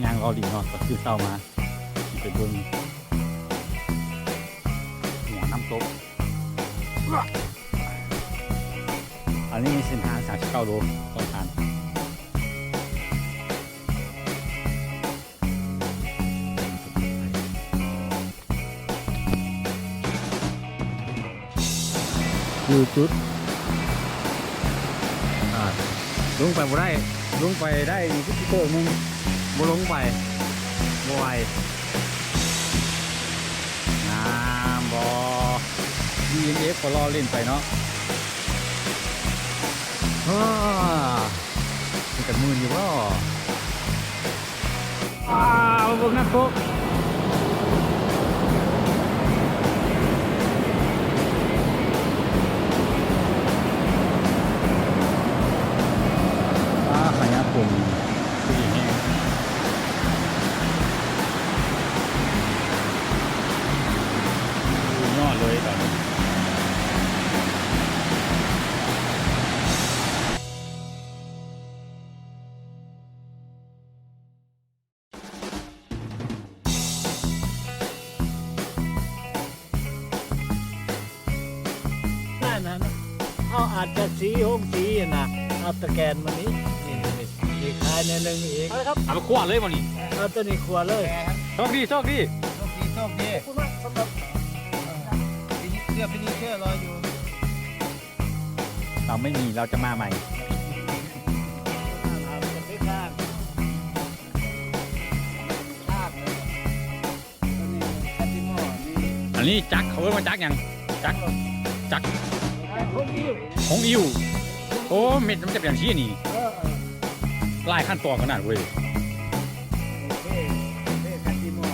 ຍ່າງເລາະຫຼິ້ນເນາະ ຕອນຕື່ນເຊົ້າມາ ຊິໄປເບິ່ງຫົວນ້ຳຕົກ. ອັນນີ້ມີເສັ້ນທາງສາມສິບເກົ້າໂລ ຕ້ອງຜ່ານ. ຢູ່ຈຸດ ອ່າ ລົງໄປບໍ່ໄດ້ ລົງໄປໄດ້ນີ້ຄືຊິໂຄ້ງໜຶ່ງ ບໍ່ລົງໄປ ບໍ່ໄຫວ. ງາມບໍ່ ບີເອັມເອັຟ ກໍລໍ້ຫຼິ້ນໄປເນາະ. ອ້າ ເປັນຕາມື່ນຢູ່ບໍ່? ອ້າ ມາເບິ່ງນ້ຳຕົກ. ອ້າ ຂະຫຍະຝຸ່ນດີແຮງ. ສຸດຍອດເລີຍຕອນນີ້. ນັ້ນນະ ເຮົາອາດຈະສີໂຮງສີນະ ເອົາຕະແກນມານີ້ ນີ້ໆໆ ນີ້ຂາຍແນວໜຶ່ງອີກ. ເອົາລະຄັບ ເອົາໄປຂົ້ວເລີຍບໍ່ນີ້? ເອົາຕົວນີ້ຂົ້ວເລີຍ. ໂຊກດີ ໂຊກດີ ໂຊກດີ ໂຊກດີ. ຂອບຄຸນມາກສຳລັບ ເອີ ເສື້ອ furniture ລໍຢູ່. ເຮົາໄມ່ມີ ເຮົາຈະມາໃໝ່. ອັນນີ້ຈັກ ເຂົາເອີ້ນວ່າຈັກຫຍັງ? ຈັກ ຈັກ ຫົງອິ້ວ. ໂອ້ ເມັດມັນຈະເປັນຈັ່ງຊີ້ນີ້. ເອີ ເອີ ຫຼາຍຂັ້ນຕອນຂະໜາດເວີຍ. ໂອເຄ ໂອເຄ ຄັດຕິມໍ.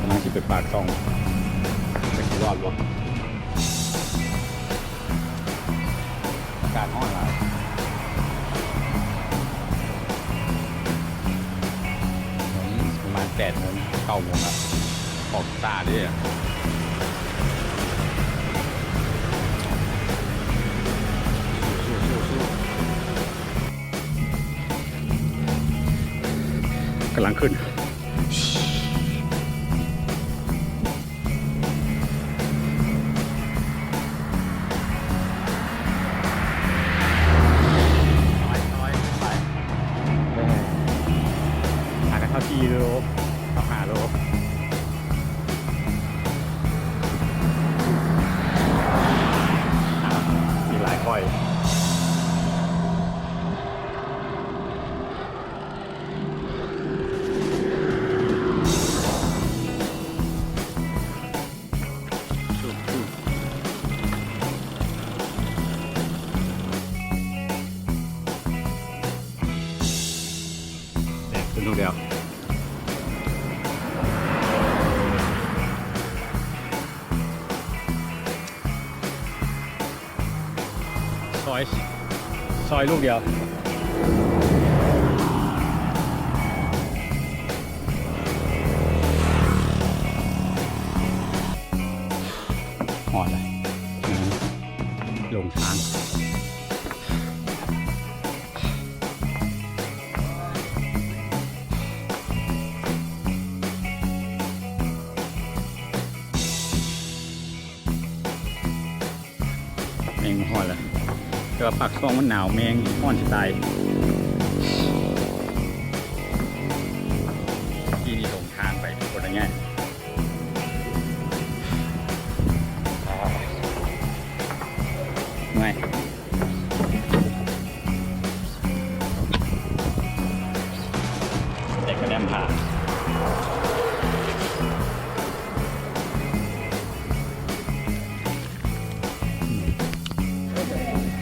ກຳລັງຊິໄປປາກຊ່ອງ ຈັກຊິລອດບໍ່? ອາກາດຮ້ອນຫຼາຍ. ຕອນນີ້ປະມານແປດໂມງ ເກົ້າໂມງລະ ອອກຊ້າເດ້. ກຳລັງຂຶ້ນ. ຫາກັນເທົ່າສີ່ໂລ ເທົ່າຫ້າໂລ. ອ່າ ອີກຫຼາຍຂ້ອຍ. ແດດຂຶ້ນທຸກແລ້ວ. ຊອຍ ຊອຍລູກດຽວ. ຮອດລະ ລົງທາງ. ຮ້ອນລະ ແຕ່ວ່າປາກຊ່ອງມັນໜາວແຮງ ຮ້ອນຊິຕາຍ. ທີ່ນີ້ຫຼົງທາງໄປໂຄດງ່າຍ. ເມື່ອຍ. ແຕ່ກະແນມຜ່ານ.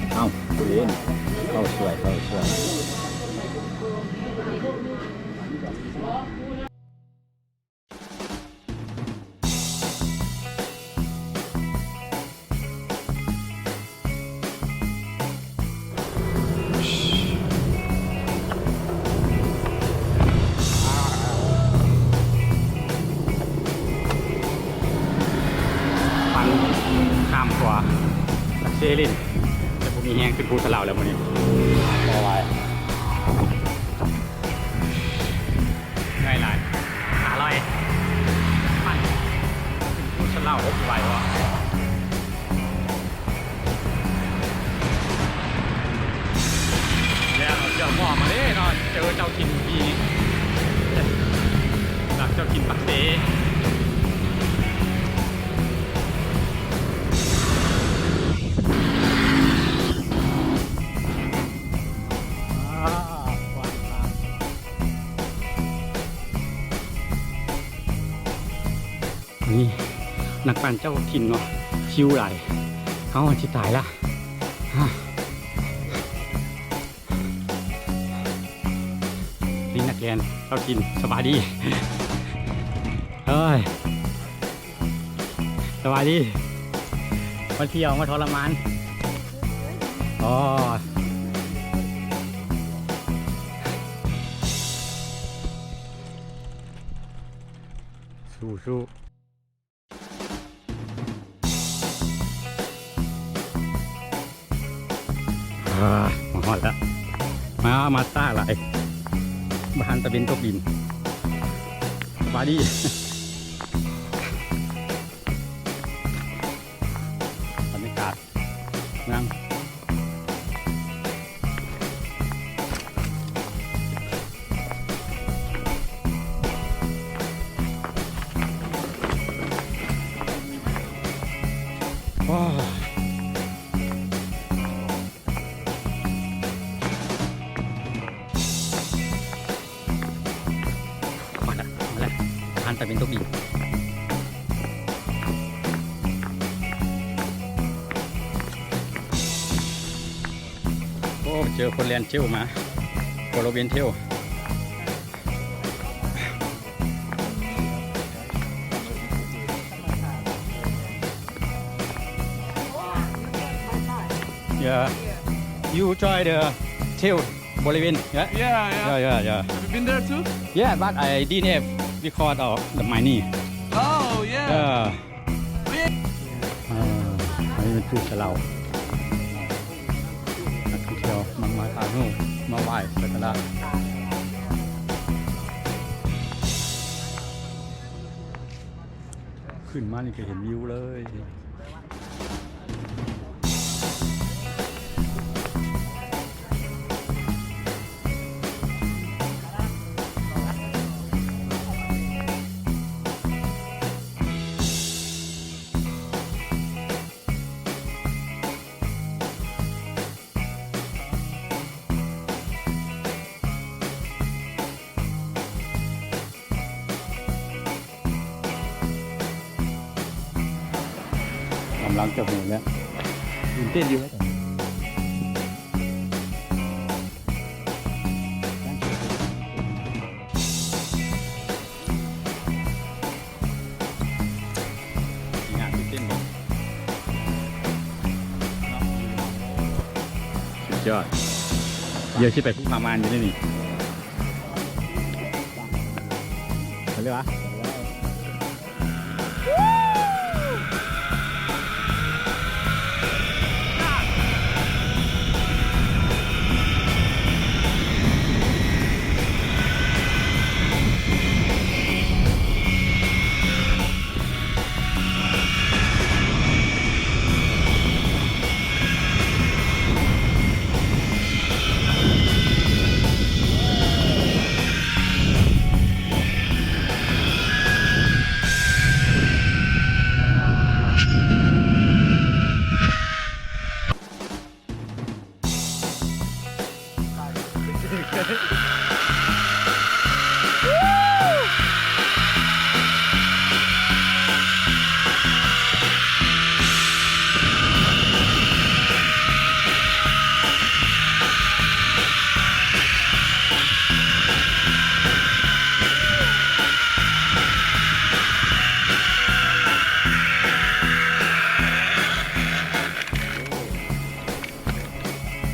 ເອົ້າ ເຫັນ ເຂົ້າສວຍ ເຂົ້າສວຍ. ຟັງຂ້າມຂົວ ເຊລິນ ແຕ່ບໍ່ມີແຮງຂຶ້ນພູສະເຫຼົາແລ້ວມື້ນີ້ ບໍ່ໄຫວ. ເມື່ອຍຫຼາຍ ຂາລອຍ ມັນຂຶ້ນພູສະເຫຼົາໄດ້ຊິໄຫວບໍ່? ແລ້ວເຈົ້າໝໍມາເດ້ເນາະ ເຈີເຈົ້າຖິ່ນທີ່ນີ້ ຫຼັກເຈົ້າຖິ່ນປັກເຕ. ນີ້ ນັກປັ່ນເຈົ້າຖິ່ນເນາະ ຊິວຫຼາຍ ເຮົາຊິຕາຍລະ. ນີ້ນັກແລ່ນເຈົ້າຖິ່ນ ສະບາຍດີ. ເອີຍ ສະບາຍດີ ມາທ່ຽວ ມາທໍລະມານ. ອໍ ສູ້ໆ. ອາ ມາຮອດແລ້ວ ມາ ມາຊ້າຫຼາຍ ບໍ່ທັນຕາເວັນຕົກດິນ. ສະບາຍດີ ບັນຍາກາດເມືອງ. ມາລະ ມາລະ ທ່ານຕາເວັນຕົກດິນ. ໂອ້ ເຈີຄົນແລ່ນເທວມາ ໂຄໂລເວັນເທວ. Yeah. You try the tail. Bolivian, yeah? Yeah, yeah. Yeah, yeah, yeah. Have you been there too? Yeah, but I didn't have because of the money. Oh, yeah. Yeah. ເອີ ອັນນີ້ເປັນພູສະເຫຼົາ ນັກທ່ອງທ່ຽວມັກມາຖ່າຍຮູບ ມາໄຫວ້ສັກກາລະ ຂຶ້ນມານີ້ກະເຫັນວິວເລີຍ. ກຳລັງຈະໂຫນແລ້ວ ຕື່ນເຕັ້ນຢູ່. ສຸດຍອດ ດຽວຊິໄປພູຜາມ່ານຢູ່ເດ້ນີ້. ໄປເລີຍຫວາ? ເ ໄ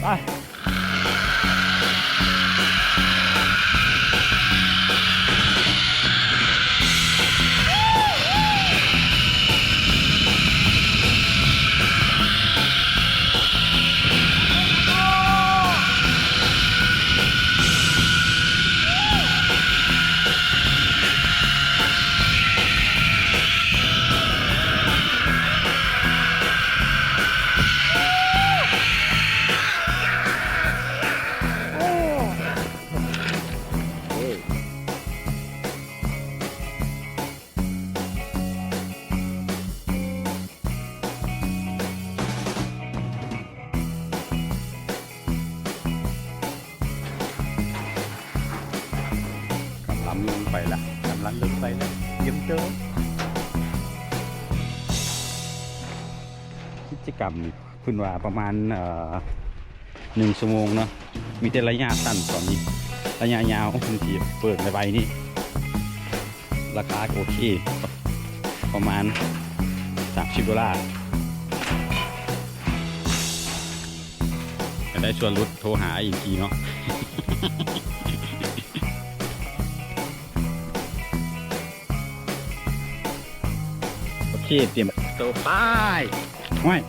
ປ. ກຳລັງລົງໄປລະ ກຳລັງລົງໄປລະ ຕຽມໂຕ. ກິດຈະກຳນີ້ ເພິ່ນວ່າປະມານ ເອີ ໜຶ່ງຊົ່ວໂມງເນາະ ມີແຕ່ໄລຍະສັ້ນຕອນນີ້ ໄລຍະຍາວເພິ່ນຊິເປີດໄວໆນີ້ ລາຄາກໍໂອເຄ ປະມານສາມສິບໂດລາ. ຢາກໄດ້ສ່ວນຫຼຸດໂທຫາອີກທີເນາະ. ໂອເຄ ຕຽມໂຕໄປ. ຫ້ວຍ.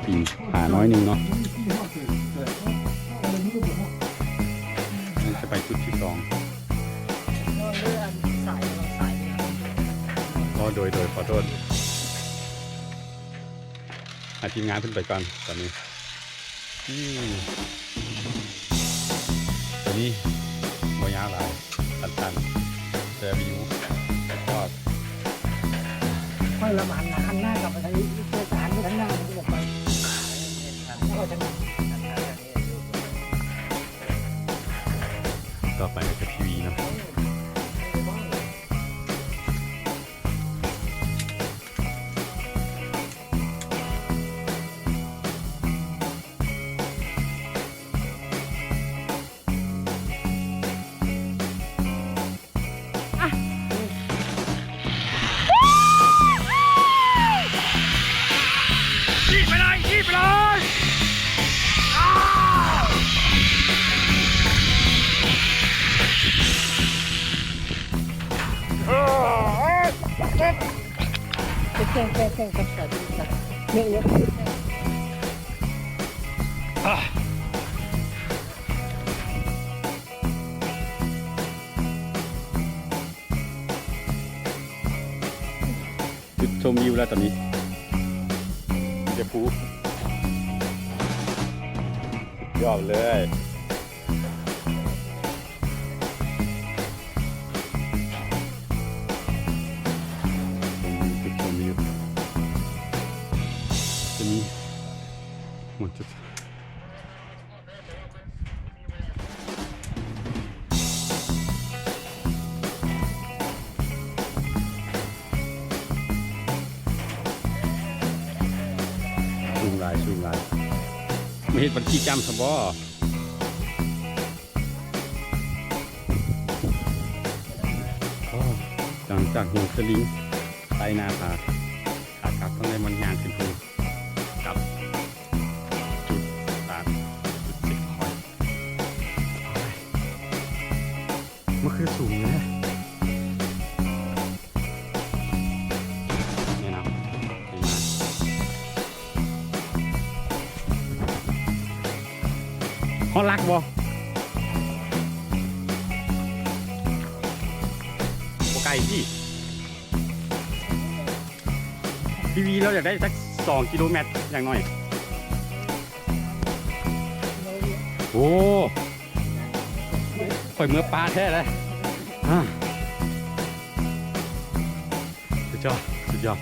ປີນຜາໜ້ອຍໜຶ່ງເນາະ ຈະໄປຈຸດທີສອງ. ອໍ ໂດຍ ໂດຍ ຂໍໂທດ. ໃຫ້ທີມງານເພິ່ນໄປກ່ອນຕອນນີ້. ອືມ ຕົວນີ້ບໍ່ຍາວຫຼາຍ ສັ້ນໆ ແຕ່ວິວສຸດຍອດ. ຂ້ອຍລະຫັນໜ້າກັບໄປທາງນີ້ ເພື່ອຈະຫັນໄປທາງໜ້າ ມັນກໍບໍ່ໄປ. ຕໍ່ໄປກໍຈະທີວີເນາະ. ຈຸດຊົມວິວແລ້ວຕອນນີ້ ມີແຕ່ພູ ສຸດຍອດເລີຍ. ຈະມີ ສູງຫຼາຍ ສູງຫຼາຍ. ມາເຮັດບັນຈີຈຳຊະບໍ? ຫຼັງຈາກໂຫນສະລິງໄຕ່ໜ້າຜາ ຂາກັບຕ້ອງໄດ້ມາຍ່າງຂຶ້ນພູ ກັບຈຸດສະຕາດ ຮອດຫຼັກບໍ່? ບໍ່ໄກຕິ. ພີ່ວີລາວຢາກໄດ້ຈັກສອງກິໂລແມັດຢ່າງໜ້ອຍ. ໂອ້ ຂ້ອຍເມືອປ່າແທ້ເລີຍ. ສຸດຍອດ ສຸດຍອດ.